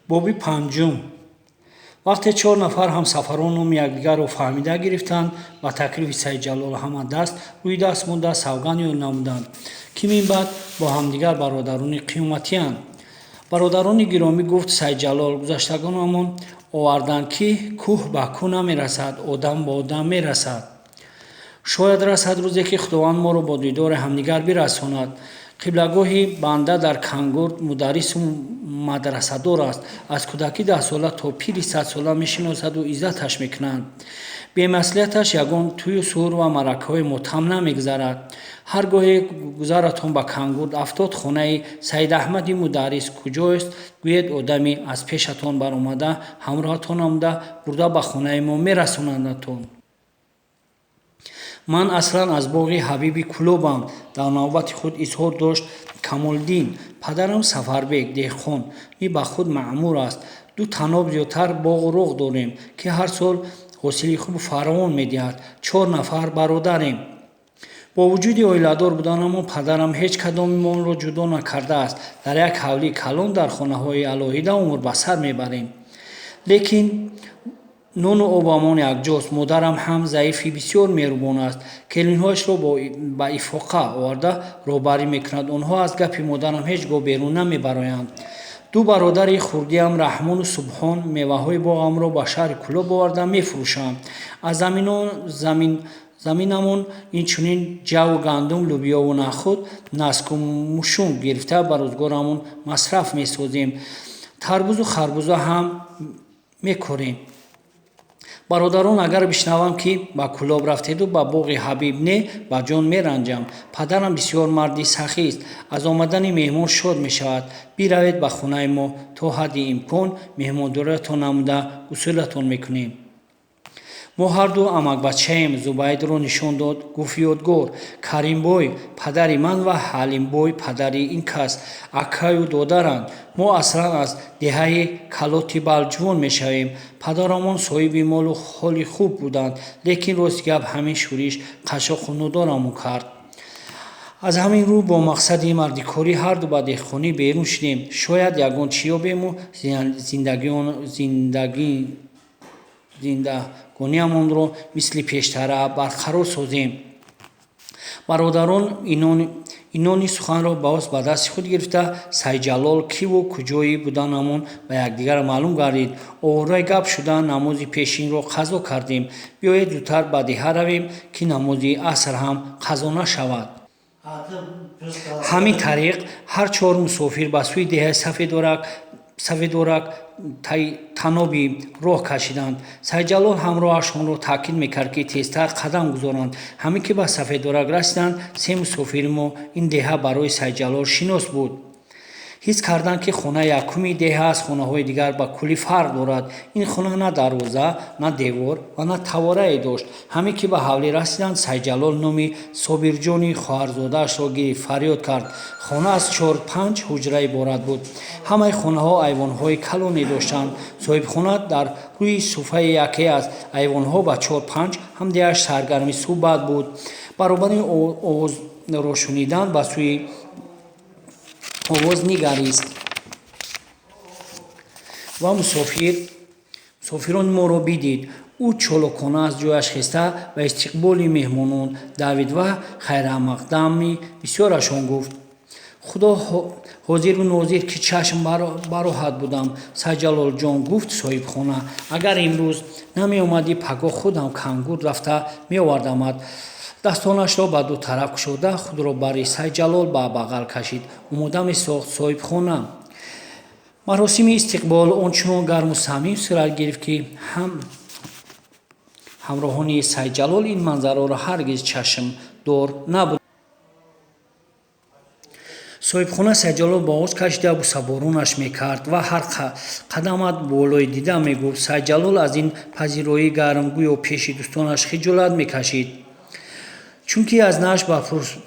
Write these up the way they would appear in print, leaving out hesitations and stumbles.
Боби панҷум. Вақте чор нафар ҳамсафарон номи якдигарро фаҳмида гирифтанд, ба таклифи Саидҷалол ҳама даст рӯи даст монда савганд ёд намуданд, ки минбаъд бо ҳамдигар бародарони қиёматиянд. Бародарони гиромӣ, гуфт Саидҷалол, гузаштагонамон оварданд, ки кӯҳ ба кӯҳ намерасад, одам ба одам мерасад. Шояд расад рӯзе, ки Худованд моро бо дидори ҳамдигар бирасонад. Қиблагоҳи банда дар Кангурд мударрису мадрасадор аст. Аз кӯдаки 10-сола то пири 100-сола мешиносаду иззаташ мекунанд. Бемаслиҳаташ ягон тӯю сур ва маъракаҳои мотам намегузарад. Ҳар гоҳе гузаратон ба Кангурд афтод, хонаи Саидаҳмади мударрис куҷоест, гӯед, одаме аз пешатон баромада, ҳамроҳатон намуда, бурда ба хонаи мо мерасонандатон. Ман аслан аз боғи Ҳабиби Кӯлобам, дар навбати худ изҳор дошт Камолиддин. Падарам Сафарбек деҳқони ба худ маъмур аст. Ду таноб зиёдтар боғу роғ дорем, ки ҳар сол ҳосили хубу фаровон медиҳад. Чор нафар бародарем. Бо вуҷуди оиладор буданамон падарам ҳеҷ кадомимонро ҷудо накардааст. Дар як ҳавлии калон дар хонаҳои алоҳида умр ба сар мебарем. Лекин нону обамон якҷост. Модарам ҳам заифи бисёр меҳрубон аст. Келинҳояшро ба ифоқа оварда роҳбарӣ мекунад. Онҳо аз гапи модарам ҳеҷ гоҳ берун намебароянд. Ду бародари хурдиам Раҳмону Субҳон меваҳои боғамро ба шаҳри Кӯлоб оварда мефурӯшанд. Аз заминамон инчунин ҷаву гандум, лӯбиёву нахӯд, наску мушунг гирифта ба рӯзгорамон масраф месозем. Тарбузу харбуза ҳам мекорем. Бародарон, агар бишнавам, ки ба Кӯлоб рафтеду ба боғи Ҳабиб не, ба ҷон меранҷам. Падарам бисёр марди сахист. Аз омадани меҳмон шод мешавад. Биравед ба хонаи мо, то ҳадди имкон меҳмондориятон намуда гусулатон мекунем. Мо ҳарду амакбачаем, Зубайдро нишон дод, гуфт Ёдгор. Каримбой падари ман ва Ҳалимбой падари ин кас акаю додаранд. Мо аслан аз деҳаи Калоти Балҷувон мешавем. Падарамон соҳиби молу ҳоли хуб буданд, лекин рости гап, ҳамин шӯриш қашшоқу нодорамон кард. Аз ҳамин рӯ бо мақсади мардикорӣ ҳарду ба деҳқонӣ берун шудем. Шояд ягон чӣ ёбему зиндагониамонро мисли пештара барқарор созем. Бародарон инони суханро боз ба дасти худ гирифта, Сайҷалол киву куҷоӣ буданамон ба якдигар маълум гардид. Овораи гап шуда, намози пешинро қазо кардем. Биёед, зудтар ба деҳа равем, ки намози аср ҳам қазо нашавад. Ҳамин тариқ ҳар чор мусофир ба сӯи деҳаи Сафедорак таноби роҳ кашиданд. Сайҷалол ҳамроҳашонро таъкид мекард, ки тезтар қадам гузоранд. Ҳамин ки ба Сафедорак расиданд, се мусофири мо ин деҳа барои Сайҷалол шинос буд. Ҳис карданд, ки хона якуми деҳа аз хонаҳои дигар ба куллӣ фарқ дорад. Ин хона на дарвоза, на девор ва на таворае дошт. Ҳамин ки ба ҳавлӣ расиданд, Сайҷалол номи Собирҷони хоҳарзодаашро гирифт, фарёд кард. Хона аз чор-панҷ ҳуҷра иборат буд. Ҳамаи хонаҳо айвонҳои калоне доштанд. Соҳибхона дар рӯи суфаи яке аз айвонҳо ба чор-панҷ ҳамдеҳааш саргарми суҳбат буд. Баробари овозро шунидан ба сӯи овоз нигарист ва мусофирони моро бидид. Ӯ чолокона аз ҷояш хеста, ба истиқболи меҳмонон давид ва хайрамақдами бисёрашон гуфт. Худо ҳозиру нозир, ки чашм бароҳат будам, Сайҷалолҷон, гуфт соҳибхона. Агар имрӯз намеомадӣ, пагоҳ худам Кангурд рафта меовардамат. Дастонашро ба ду тараф кушода, худро бари Сайҷалол ба бағал кашид, омода месохт соҳибхона. Маросими истиқбол ончунон гарму самим сурат гирифт, ки ҳамроҳони Сайҷалол ин манзараро ҳаргиз чашмдор набуд. Соҳибхона Сайҷалол ба оғоз кашида бусаборонаш мекард ва ҳар қадамат болои дида мегуфт. Сайҷалол аз ин пазироии гарм гӯё пеши дӯстонаш хиҷолат мекашид, чунки аз наш ба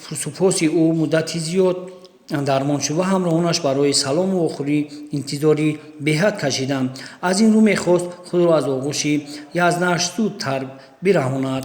пурсупоси ӯ муддати зиёд дармон шуд ва ҳамроҳонаш барои салому вохӯрӣ интизори беҳад кашиданд. Аз ин рӯ мехост худро аз оғӯши язнаш зудтар бираҳонад.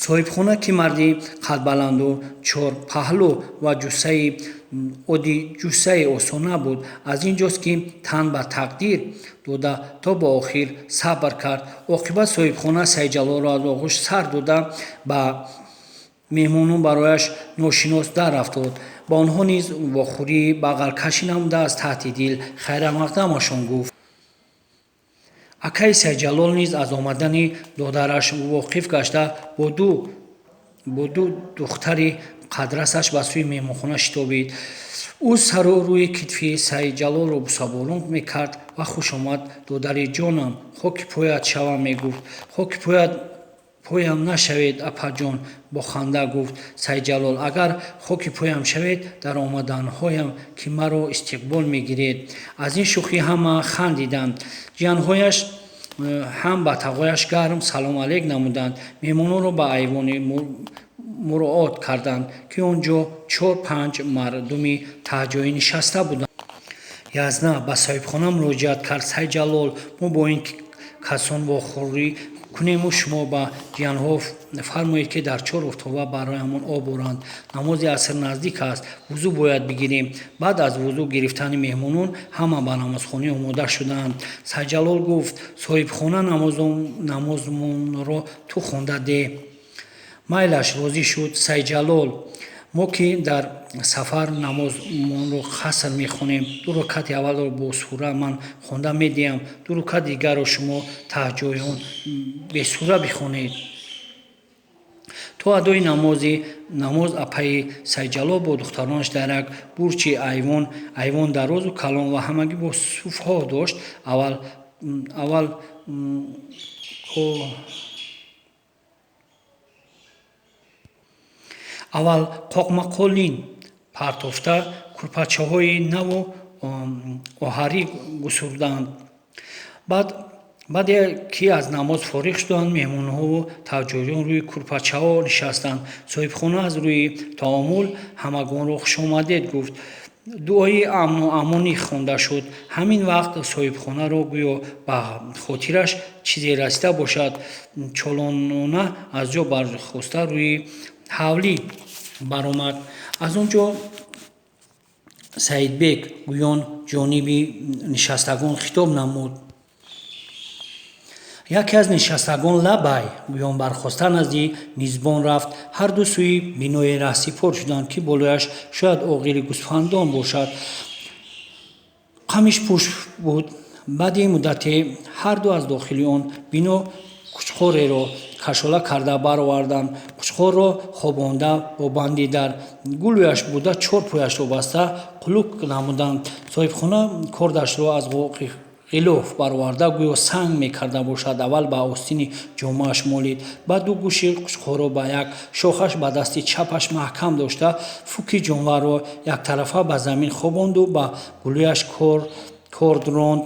Соҳибхона, ки марди қадбаланду чорпаҳлӯ ва ҷуссаи Одиҷуссае осон набуд. Аз ин ҷост, ки тан ба тақдир дода, то ба охир сабр кард. Оқибат соҳибхона Сайидҷалолро аз оғӯш сар дода, ба меҳмонон барояш ношинос дар афтод. Ба онҳо низ вохӯрии бағалкашӣ намуда, аз таҳти дил хайрамақдамашон гуфт. Акаи Сайидҷалол низ аз омадани додараш воқиф гашта, бо ду духтари қадрасаш ба сӯи меҳмонхона шитобид. Ӯ сару рӯи китфи Сайидҷалолро бусаборон мекард ва «Хушомад, додари ҷонам, хоки поят шавам» мегуфт. «Хоки поям нашавед, апаҷон», бо ханда гуфт Сайидҷалол. «Агар хоки поям шавед, дар омаданҳоям ки маро истиқбол мегиред?» Аз ин шӯхӣ ҳама хандиданд. Ҷиянҳояш ҳам ба тағояш гарм салом алейк намуданд. Меҳмононро ба айвоне муроат карданд, ки он ҷо чор-панҷ мардуми таҳҷоӣ нишаста буданд. Язна ба соҳибхона муроҷиат кард: «Сайидҷалол, мо бо ин касон вохӯрӣ кунему шумо ба ҷиянҳо фармоед, ки дар чор офтоба бароямон об оранд. Намози аср наздик аст, вузӯ бояд бигирем». Баъд аз вузӯ гирифтани меҳмонон ҳама ба намозхонӣ омода шуданд. Сайидҷалол гуфт: «Соҳибхона, намозмонро ту хонда деҳ». Майлаш, розӣ шуд Сайидҷалол. «Мо ки дар сафар намозмонро қаср мехонем, ду ракъати аввалро бо сура ман хонда медиҳам, ду ракъати дигарро шумо таҳҷоён бесура бихонед». То адои намоз апаи Сайидҷалол бо духтаронаш дар як бурҷи айвон, айвон дарозу калон ва ҳамагӣ бо суфҳо дошт, аввал қоқмақолин партофта, курпачаҳои наву оҳарӣ гусурданд. Баъде ки аз намоз фориғ шуданд, меҳмонҳову таҳҷоён рӯи курпачаҳо нишастанд. Соҳибхона аз рӯи таомул ҳамагонро хушомадед гуфт. Дуои амну амонӣ хонда шуд. Ҳамин вақт соҳибхонаро гӯё ба хотираш чизе расида бошад, чолонона аз ҷо бархоста, рӯи ҳавлӣ баромад. Аз он ҷо Саидбек гӯён ҷониби нишастагон хитоб намуд. Яке аз нишастагон лаббай гӯён бархоста, назди мизбон рафт. Ҳарду сӯи биное раҳсипор шуданд, ки болояш шояд оғили гӯсфандон бошад, қамишпӯш буд. Баъди муддате ҳарду аз дохили он бино қучқореро кашола карда бароварданд. Қучқорро хобонда, бо банди дар гулӯяш буда чор пояшро баста, қулук намуданд. Соҳибхона кордашро аз ғилоф бароварда, гӯё санг мекарда бошад, аввал ба остини ҷомааш молид, баъд ду гӯши қучқорро ба як шохаш ба дасти чапаш маҳкам дошта, фуки ҷонварро яктарафа ба замин хобонду ба гулӯяш корд ронд.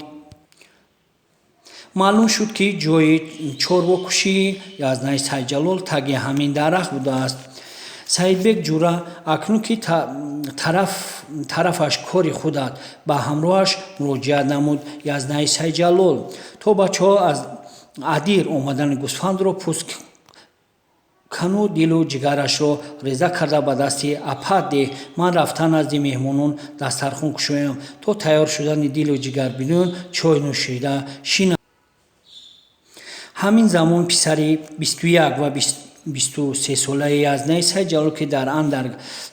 Маълум шуд, ки ҷои чорвокушии Язнаи Сайидҷалол таги ҳамин дарахт будааст. Саидбек ҷура, акнун ки тарафаш кори худат, ба ҳамроҳаш муроҷиат намуд: «Язнаи Сайидҷалол, то бачаҳо аз адир омадани гӯсфандро пӯст кану дилу ҷигарашро реза карда ба дасти апат деҳ. Ман рафта назди меҳмонон дастархон кушоям. То тайёр шудани дилу ҷигар бирён чой нӯшида шинанд». Ҳамин замон писари 21 ва 23-солаи Язнаи Сайидҷалол, ки дар андар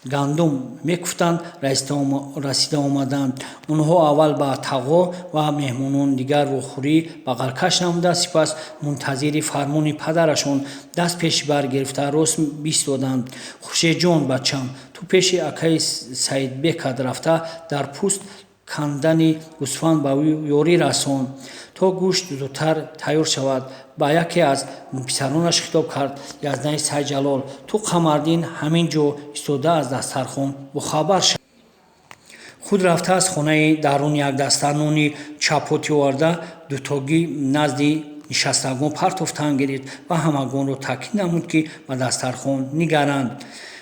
гандум мекуфтанд, расида омаданд. Онҳо аввал ба тағо ва меҳмонони дигар вохӯрӣ бағалкаш намуда, сипас мунтазири фармони падарашон даст пеши бар гирифта рост бистоданд. «Хуршедҷон, бачам, ту пеши акаи Саидбекат рафта, дар пӯст кандани гӯсфанд ба ӯ ёрӣ расон, то гӯшт зудтар тайёр шавад», ба яке аз писаронаш хитоб кард Язнаи Сайидҷалол. «Ту, Қамардин, ҳамин ҷо истода аз дастархон бохабар шав». Худ рафта, аз хонаи дарун як даста нони чапотӣ оварда, дутогӣ назди нишастагон партофтан гирифт ва ҳамагонро таъкид намуд, ки ба дастархон нигаранд.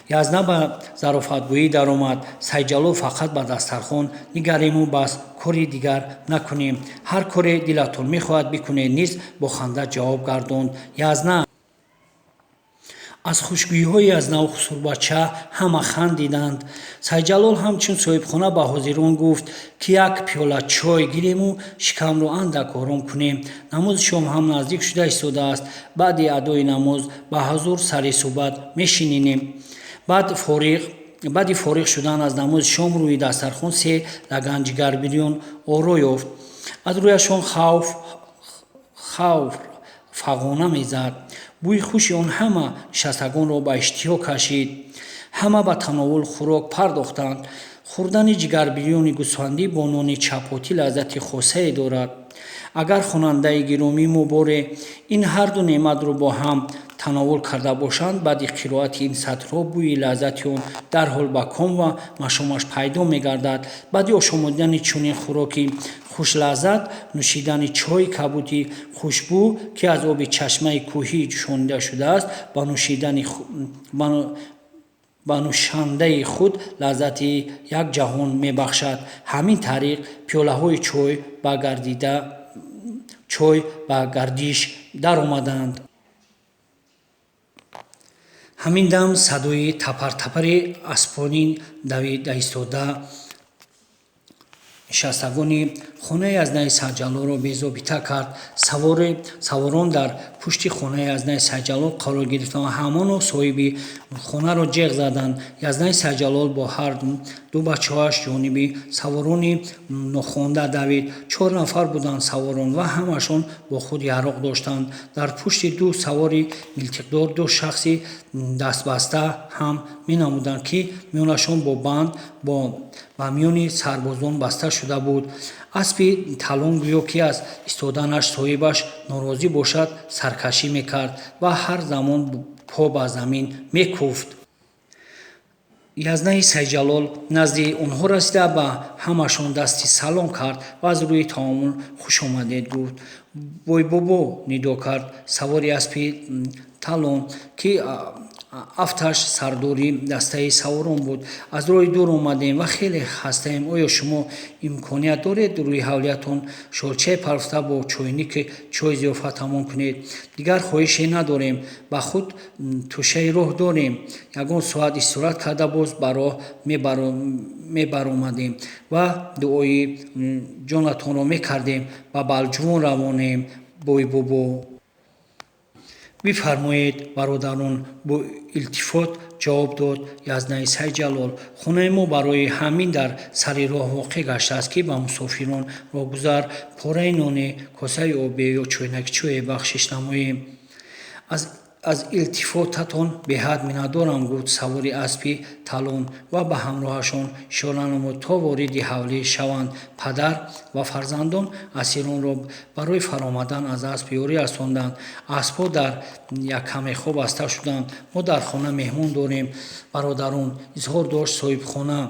Язна ба зарофатгӯӣ даромад: «Сайидҷалол, фақат ба дастархон нигариму бас, кори дигар накунем». «Ҳар коре дилатон мехоҳад бикунед», низ бо ханда ҷавоб гардонд Язна. Аз хушгӯиҳои Язнаву Хусурбача ҳама хандиданд. Сайҷалол ҳамчун соҳибхона ба ҳозирон гуфт, ки як пиёла чой гирему шикамро андак ором кунем. Намози шом ҳам наздик шуда истодааст. Баъди адои намоз ба ҳузур сари суҳбат мешининем. Баъд фориғ баъди фориғ шудан аз намози шом рӯи дастархон се лаган ҷигарбирён оро ёфт. Аз рӯяшон хавф хавф фағона мезад. Бӯи хуши он ҳама нишастагонро ба иштиҳо кашид. Ҳама ба тановул хӯрок пардохтанд. Хӯрдани ҷигарбирёни гӯсфандӣ бо нони чапотӣ лаззати хосае дорад. Агар хонандаи гиромии мо боре ин ҳарду неъматро бо ҳам тановул карда бошанд, баъди қироати ин сатрҳо бӯи лаззати он дарҳол ба ком ва машомаш пайдо мегардад. Баъди ошомидани чунин хӯроки хушлаззат, нӯшидани чойи кабуди хушбӯ, ки аз оби чашмаи кӯҳӣ ҷӯшонида шудааст, ба нӯшандаи худ лаззати як ҷаҳон мебахшад. Ҳамин тариқ пиёлаҳои чой ба гардиш даромаданд. Ҳамин дам садои тапартапари аспони давида истода нишастагони хонаи Язнаи Сайҷалолро безобита кард. Саворон дар пушти хонаи Язнаи Сайҷалол қарор гирифтанд ва ҳамоно соҳиби хонаро ҷеғ заданд. Язнаи Сайҷалол бо ҳар ду бачаҳояш ҷониби саворони нохонда давид. Чор нафар буданд саворон ва ҳамашон бо худ яроқ доштанд. Дар пушти ду савори милтиқдор ду шахси дастбаста ҳам менамуданд, ки миёнашон бо банд ба миёни сарбозон баста шуда буд. Аспи талон гӯё ки аз истоданаш соҳибаш норозӣ бошад, саркашӣ мекард ва ҳар замон по ба замин мекуфт. Язнаи Сайҷалол назди онҳо расида, ба ҳамашон дасти салом кард ва аз рӯи таомул хушомадед гуфт. Бойбобо, нидо кард савори аспи талон, ки афташ сардори дастаи саворон буд. Аз роҳи дур омадем ва хеле хастаем. Оё шумо имконият доред рӯи ҳавлиятон шолчаи парфта бо чойники чой зиёфатамон кунед? Дигар хоҳише надорем. Ба худ тӯшаи роҳ дорем. Ягон соат истироҳат карда, боз ба роҳ мебаромадем ва дуои ҷонатонро мекардем. Ба Балҷувон равонем, бойбобо. Бифармоед, бародарон, бо илтифот ҷавоб дод Язнаи Сайҷалол. Хонаи мо барои ҳамин дар сари роҳ воқеъ гаштааст, ки ба мусофирон роҳгузар пораи ноне, косаи обе ё чойнаки чое бахшиш намоем. Аз илтифотатон беҳад миннатдорам, гуфт савори аспи талон ва ба ҳамроҳашон ишора намуд, то вориди ҳавлӣ шаванд. Падар ва фарзандон асиронро барои фаромадан аз асп ёрӣ расонданд. Аспҳо дар яккамехҳо баста шуданд. Мо дар хона меҳмон дорем, бародарон, изҳор дошт соҳибхона.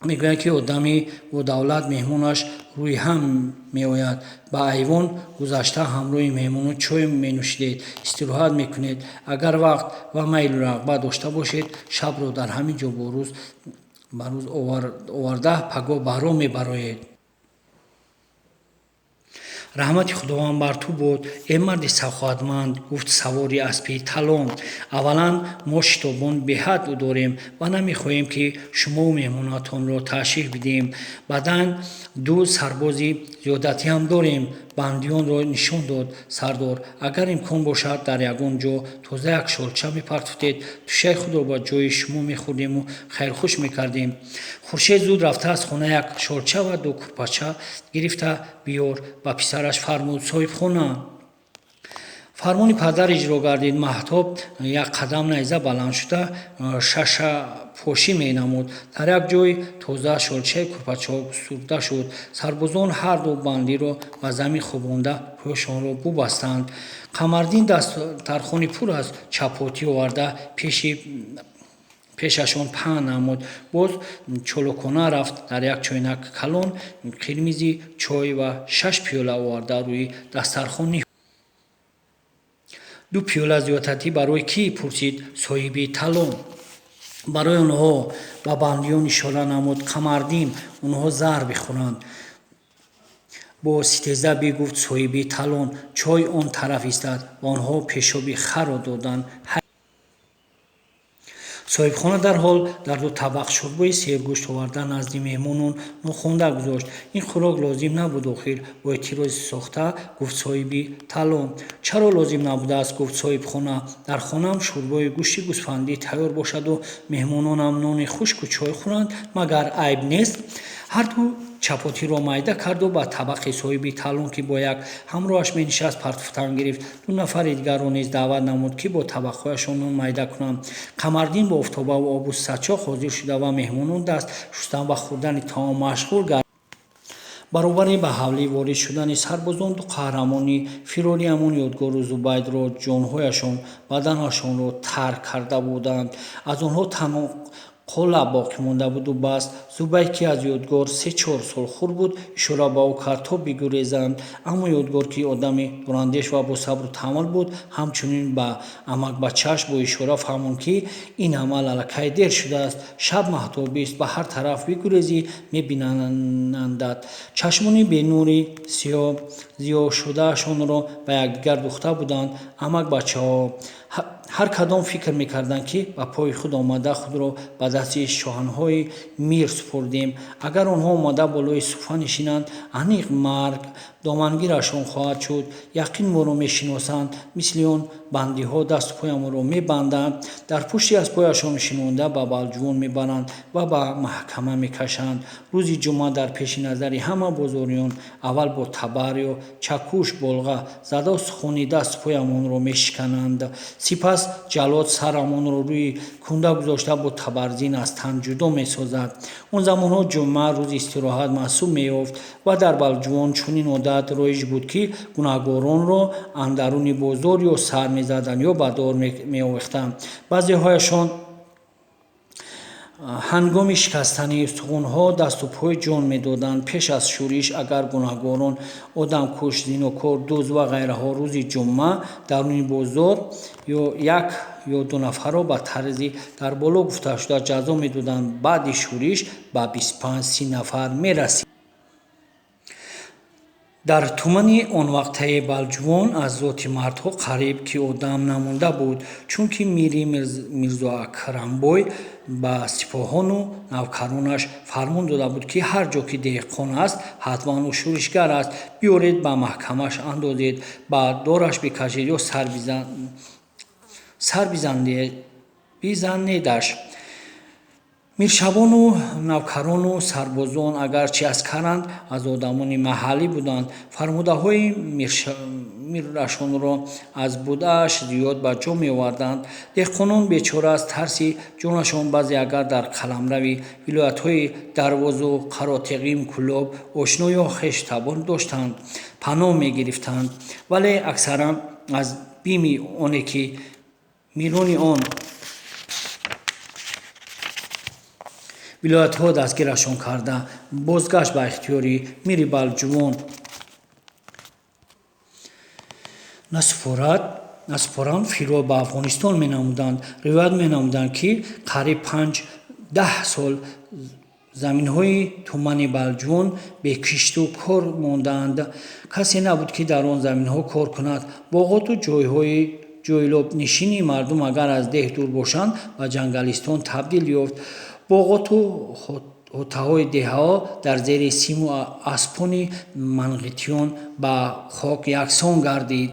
Мегӯянд, ки одами бодавлат меҳмонаш рӯи ҳам меояд. Ба айвон гузашта, ҳамроҳи меҳмонон чой менӯшидед, истироҳат мекунед. Агар вақт ва майлу рағбат дошта бошед, шабро дар ҳамин ҷо ба рӯз оварда, пагоҳ ба роҳ мебароед. Раҳмати Худованд бар ту бод, э марди саховатманд, гуфт савори аспи талон. Аввалан, мо шитобон беҳад дорем ва намехоҳем, ки шумову меҳмонатонро ташриф бидиҳем. Баъдан ду сарбози зиёдатӣ ҳам дорем, бандиёнро нишон дод сардор. Агар имкон бошад, дар ягон ҷо тоза як шолча мепартофтед, тӯшаи худро ба ҷои шумо мехӯрдему хайрхуш мекардем. Хуршед, зуд рафта аз хона як шолча ва ду курпача гирифта биёр, ба писараш фармуд соҳибхона. Фармони падар иҷро гардид. Маҳтоб як қадам найза баланд шуда шашапошӣ менамуд. Дар як ҷой тоза шолчаи курпачаҳо густурда шуд. Сарбозон ҳарду бандиро ба замин хобонда, пӯшонро бубастанд. Қамардин дастархони пур аз чапотӣ оварда, пешашон паҳн намуд. Боз чолокона рафт, дар як чойнак калон қирмизи чой ва шаш пиёла оварда, рӯи дастархон. Ду пиёла зиёдатӣ барои кӣ? пурсид соҳиби талон. Барои онҳо, ба бандиён ишора намуд Қамардин. Онҳо заҳр бихӯранд, бо ситеза бигуфт соҳиби талон. Чой он тараф истад. Ба онҳо пешоби харро доданд. Соҳибхона дарҳол дар ду табақ шӯрбои сергӯшт оварда назди меҳмонон нохонда гузошт. Ин хӯрок лозим набуд охир, бо эътирози сохта гуфт соҳиби талон. Чаро лозим набудааст? Гуфт соҳибхона. Дар хонаам шӯрбои гӯшти гӯсфандӣ тайёр бошаду меҳмононам нони хушку чой хӯранд, магар айб нест? Ҳарду чапотиро майда карду ба табақи соҳиби талон, ки бо як ҳамроҳаш менишаст, партофтан гирифт. Ду нафари дигарро низ даъват намуд, ки бо табақҳояшон нон майда кунанд. Қамардин бо офтобаву обу сачоқ ҳозир шуда ва меҳмонон даст шустан ва хӯрдани таом машғул гардиданд. Баробари ба ҳавлӣ ворид шудани сарбозон, ду қаҳрамони фирориамон Ёдгору Зубайдро ҷонҳояшон баданашонро тарк карда буданд. Аз онҳо танҳо қола боқӣ монда буду бас. Зубайд, ки аз Ёдгор се-чор сол хурд буд, ишора ба ӯ кард, то бигурезанд. Аммо Ёдгор, ки одами дурандеш ва босабру таҳаммул буд, ҳамчунин ба амакбачааш бо ишора фаҳмонд, ки ин амал аллакай дер шудааст. Шаб маҳтобист, ба ҳар тараф бигурезӣ, мебинандат. Чашмони бенури зиёшудаашонро ба якдигар духта буданд амакбачаҳо. Ҳар кадом фикр мекарданд, ки ба пои худ омада худро ба дасти шоҳанҳои мир супурдем. Агар онҳо омада болои суфа нишинанд, аниқ марг домангирашон хоҳад шуд. Яқин моро мешиносанд, мисли он бандиҳо дасту поямонро мебанданд, дар пушти аспҳояшон нишинонда ба Балҷувон мебаранд ва ба маҳкама мекашанд. Рӯзи ҷумъа дар пеши назари ҳама бозориён аввал бо табар ё чакуш болға зада устухони дасту поямонро мешикананд. Сипас ҷаллод сарамонро рӯи кунда гузошта бо табарзин аз тан ҷудо месозад. Он замонҳо ҷумъа рӯзи истироҳат маҳсуб меёфт ва дар Балҷувон чунин одат роиҷ буд, ки гунаҳгоронро андаруни бозор ё сар мезаданд, ё ба дор меовехтанд. Баъзеҳояшон ҳангоми шикастани устухонҳо дасту пой ҷон медоданд. Пеш аз шӯриш агар гунаҳгорон, одамкуш, зинокор, дузд ва ғайраҳо рӯзи ҷумъа даруни бозор ё як ё ду нафарро ба тарзи дар боло гуфташуда ҷазо медоданд, баъди шӯриш ба 25-30 нафар мерасид. Дар тумани онвақтаи Балҷувон аз зоти мардҳо қариб ки одам намонда буд, чунки мири Мирзоакрамбой ба сипоҳону навкаронаш фармон дода буд, ки ҳар ҷо ки деҳқон аст, ҳатман ӯ шӯришгар аст, биёред, ба маҳкамаш андозед, ба дораш бикашед ё сар бизанедаш. Миршабону навкарону сарбозон, агарчи аскаранд, аз одамони маҳаллӣ буданд. Фармудаҳои мирашонро аз будааш зиёд ба ҷо меоварданд. Деҳқонон бечора аз тарси ҷонашон баъзе агар дар қаламрави вилоятҳои Дарвозу Қаротеғим, Кӯлоб ошно ё хештабор доштанд, паноҳ мегирифтанд. Вале аксаран аз бими оне ки мирони он вилоятҳо дастгирашон карда, бозгашт ба ихтиёри мири Балҷувон насупоранд, фирор ба Афғонистон менамуданд. Ривоят менамуданд, ки қариб 5-10 сол заминҳои тумани Балҷувон бекишту кор мондаанд. Касе набуд, ки дар он заминҳо кор кунад. Боғоту ҷойҳои ҷойлобнишини мардум агар аз деҳ дур бошанд, ба ҷангалистон табдил ёфт. Боғоту ҳотаҳои деҳаҳо дар зери симу аспони манғитиён ба хок яксон гардид.